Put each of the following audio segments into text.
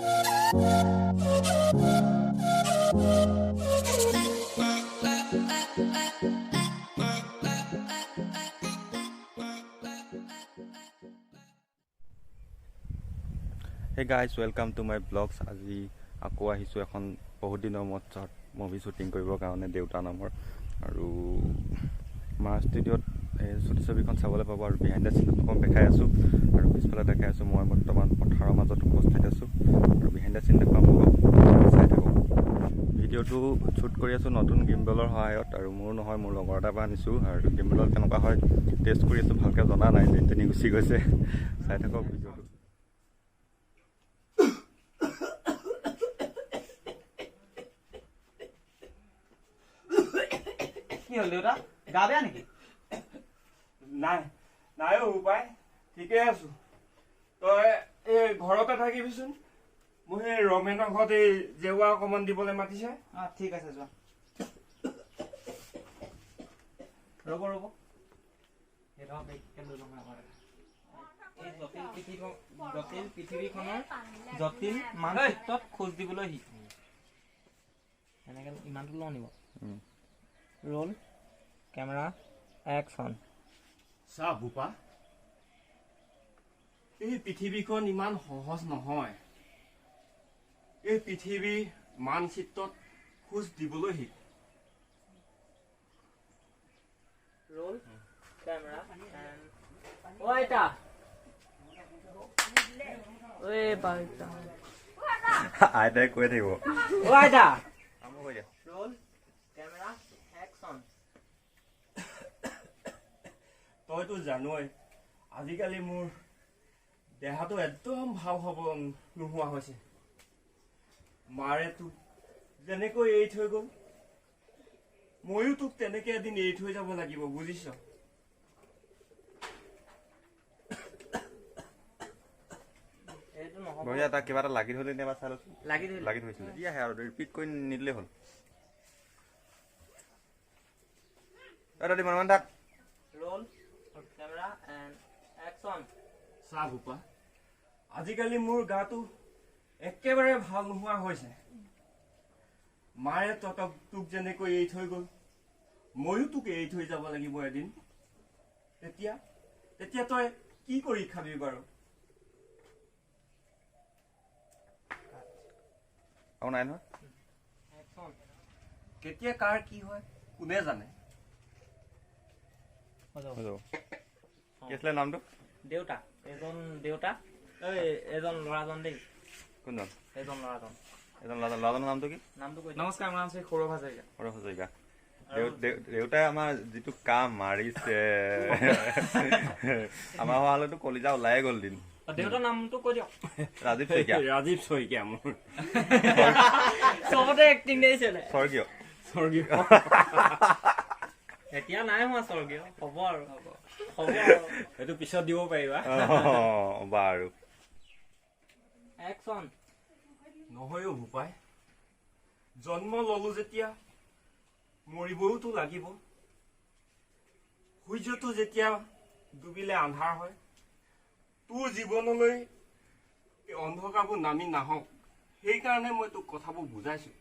Hey guys, welcome to my vlogs. আজি আকৌ আহিছোঁ এখন বহুত দিনৰ মূৰত শ্বৰ্ট মুভি শ্বুটিং কৰিবৰ কাৰণে দেউতা নামৰ আৰু মাৰ ষ্টুডিঅ'ত এই চুটি ছবিখন চাবলৈ পাব। আৰু বিহাইণ্ড the চিন অকণ দেখাই আছোঁ আৰু পিছফালে দেখাই আছোঁ। মই বৰ্তমান পথাৰৰ মাজত উপস্থিত আছোঁ আৰু বিহাইণ্ড the চিন দেখুৱাম, চাই থাকক। ভিডিঅ'টো শ্বুট কৰি আছোঁ নতুন গিম্বলৰ সহায়ত আৰু মোৰ নহয়, মোৰ লগৰ এটাৰ পৰা আনিছোঁ। আৰু গিম্বলত কেনেকুৱা হয় টেষ্ট কৰি আছোঁ, ভালকৈ জনা নাই, যেনি তেনি গুচি গৈছে। চাই থাকক ভিডিঅ'টো। কি হ'ল দেউতা, গা বেয়া নেকি? নাই নাই অ' উপায়, ঠিকে আছো। তই এই ঘৰতে থাকিবিচোন, মোৰ এই ৰমেনৰ ঘৰত এই জেওৰা অকণমান দিবলৈ মাতিছে। অঁ ঠিক আছে, যোৱা। ৰ'ব ৰ'ব, এই জটিল পৃথিৱী, জটিল পৃথিৱীখনৰ জটিল মানচিত্ৰত খোজ দিবলৈ শিক। এনেকৈ ইমানটো লওঁ নিব। Roll camera action. চা বোপা, এই পৃথিৱীখন ইমান সহজ নহয়। এই পৃথিৱীৰ মানচিত্ৰত খোজ দিবলৈ শিক। Roll camera. অ আইতা, ঐ বাইতা, আইতাই কৈ থাকিব। অ আইতা। Roll camera action. তইতো জানই আজিকালি মোৰ দেহাটো একদম ভাল হ'ব নোহোৱা হৈছে। মাৰে তোক যেনেকৈ এৰি থৈ গ'ল, ময়ো তোক তেনেকে এদিন এৰি থৈ যাব লাগিব, বুজিছ? বঢ়িয়া, তাক কিবা এটা লাগি ধৰিলে নে চাই লৈছোঁ। লাগি ধৰিছিলে দি আহে আৰু ৰিপিট কৰি নিদিলেই হ'ল। দাদি মনে মনে থাক। Roll camera and action. চা বোপা, আজিকালি মোৰ গাটো একেবাৰে ভাল নোহোৱা হৈছে। মাৰে তহঁতক তোক যেনেকৈ এৰি থৈ গ'ল, ময়ো তোক এৰি থৈ যাব লাগিব এদিন। তেতিয়া তেতিয়া তই কি কৰি খাবি বাৰু? আৰু নাই নহয়। কেতিয়া কাৰ কি হয় কোনে জানে। কি আছিলে নামটো? দেউতা। এজন দেউতা, এই এজন ল'ৰাজন দেই। কোনজন? এজন ল'ৰাজন। এজন ল'ৰাজন, ল'ৰাজনৰ নামটো কি? নামটো কৈ। নমস্কাৰ, মোৰ নাম শ্ৰী সৌৰভ হাজৰিকা। সৌৰভ হাজৰিকা। দেউতাই আমাৰ যিটো কাম মাৰিছে, আমাৰ হোৱা হ'লেতো কলিজা ওলায়ে গ'ল দিন। দেউতাৰ নামটো কৈ দিয়ক। ৰাজীৱ শইকীয়া। ৰাজীৱ শইকীয়া মোৰ। চবতে এক্টিং দিছিলে। স্বৰ্গীয়। স্বৰ্গীয়। এতিয়া নাই হোৱা স্বৰ্গীয়, হ'ব আৰু, হ'ব আৰু, সেইটো পিছত দিব পাৰিবা। বাৰু। একশ্যন। নহয় অ' বোপাই, জন্ম ললো যেতিয়া মৰিবওতো লাগিব। সূৰ্যটো যেতিয়া ডুবিলে আন্ধাৰ হয়, তোৰ জীৱনলৈ এই অন্ধকাৰবোৰ নামি নাহক, সেইকাৰণে মই তোক কথাবোৰ বুজাইছো।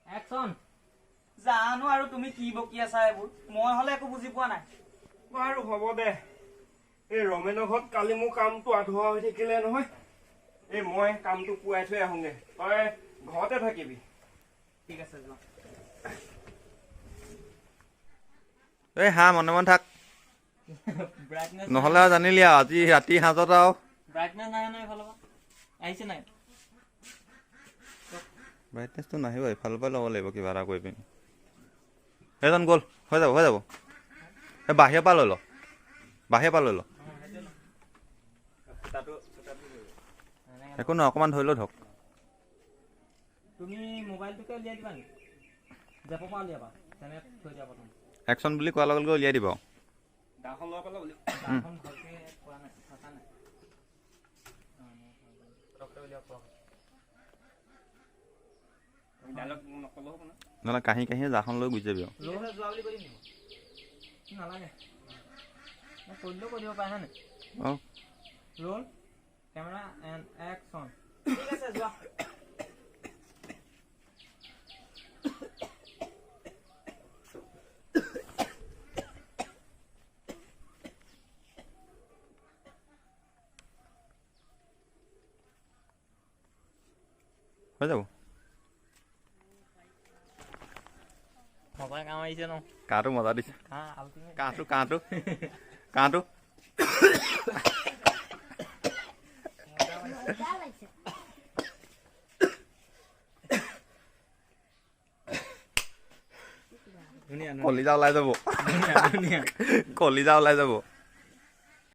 একশ্যন। জানো আৰু তুমি কি বকি আছা এইবোৰ, মই হলে একো বুজি পোৱা নাই। বাৰু হ'ব দে। এই ৰমেনৰ ঘৰত কালি মোৰ কামটো আধৰুৱা হৈ থাকিলে নহয়, এই মই কামটো পুৱাই থৈ আহোঁগে, তই ঘৰতে থাকিবি। ঠিক আছে, যোৱা। এই হাঁহ মনে মনে থাক, নহ'লে আৰু জানিলি আৰু আজি ৰাতি সাঁজত আৰু ব্ৰাইটনেছ নাই নহয় এইফালৰ পৰা আহিছে নাই? ব্ৰাইটনেছটো নাহিব, এইফালৰ পৰা ল'ব লাগিব কিবা এটা কৰি পিনি। সেইজন গ'ল, হৈ যাব হৈ যাব। এই বাহিৰৰ পৰা লৈ ল, বাহিৰৰ পৰা লৈ ল। একো নহয়, অকণমান ধৰি লওঁ ধৰক। তুমি মোবাইলটোকে উলিয়াই দিবা নেকি? জেপৰ পৰা উলিয়াবা, তেনেকৈ থৈ দিয়া প্ৰথম। একশ্যন বুলি কোৱাৰ লগে লগে উলিয়াই দিব। ভালকৈ কোৱা নাই, থকা নাই। নহ'লে কাঁহী কাঁহী জাখন লৈ গুচি যাবি আৰু। যোৱা বুলি কৈ দিম নালাগে, কৈ দিলেও কৈ দিব পাৰে। হয়নে? অঁ। Roll Camera and action. ঠিক আছে, যোৱা। হৈ যাব। মজা কাম আহিছে ন? কাহটো মজা দিছে। কাহ আল্টিমেট। কাহটো, কাহটো, কাহটো। ধুনীয়া। কলিজা ওলাই যাব। ধুনীয়া, ধুনীয়া। কলিজা ওলাই যাব।